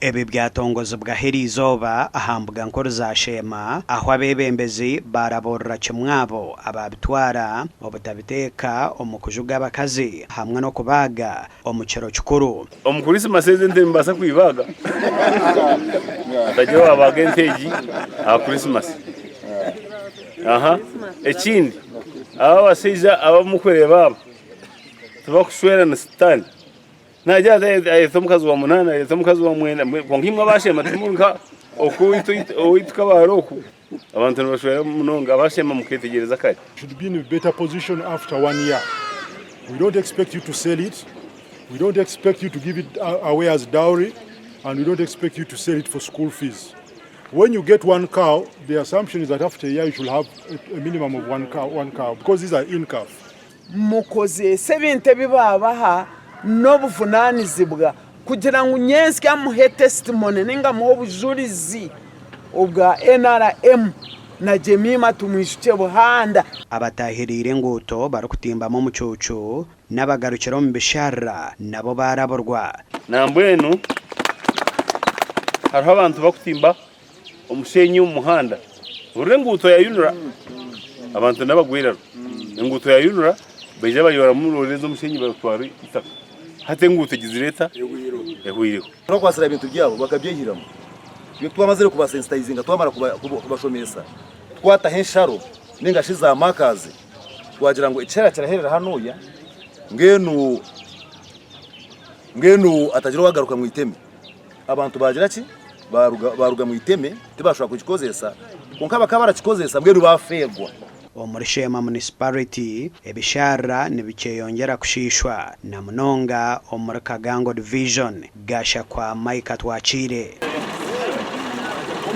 Ebi byatongozibwaho eriizooba aha mbuga nkuru za Sheema ahu abeebembezi baarabuurira kimwe abo abaabitwara obutabiteeka omu kujuga abakazi hamwe n'okubaaga omu kiro kikuru. Omu Kurisimasi ezi ente nimubaasa kwibaaga? Hatagira owaabaaga ente egi aha Kurisimasi. Aha. Ekindi, aba abashaija abu murikureeba aba, tibakushwera ni sitaani. Naagira ati areeta omukazi wa munaana, areeta omukazi wa mwenda, kwonka imwe abaashema timuri nka oku owaitu Kabale oku, abantu nibashwera munonga, abaashema mukeetegyereza kare. Should be in a better position after one year. We don't expect you to sell it, we don't expect you to give it away as dowry, and we don't expect you to sell it for school fees. When you get one cow, the assumption is that after a year you should have a, a minimum of one cow, one cow because these are in calf. Mukozeese ebintu ebi baabaha n'obuvunaanizibwa kugira ngu nyentsya muhe testimony nainga muhe obujurizi obwa nrm na Jemima Tumwijukye Buhanda. Abatahiriire enguuto barikutimbamu omucuucu n'abagarukire omu bisharara nabo baaraburwa. Nambwenu hariho abantu bakutimba omusheenyi omu muhanda. Hurira enguuto ya UNRA, abantu n'abagwa eiraro. Enguuto ya UNRA baija bayoramu roore z'omusheenyi batwara eitaka. Hati enguuto egizire eta? Ehweireho. Twakwasire ebintu byabo bakabyehiramu. Itwe twamazire kubasensitayizinga twamara kubashomesa twataho ensharo ninga shi za markers twagira ngu ekishara kiraherera hanuya mbwenu mbwenu hatagira owagaruka omu iteme. Abantu baagira ki? Baaruga baaruga mu iteme tibaashobora kugikozesa, kwonka bakaba barakikozesa mbwenu baafeerwa. Omuri Sheema Munisiparite, ebisharara nibikyeyongyera kushiishwa na munonga omuri Kagango Division, Gashakwa Micah Twakiire.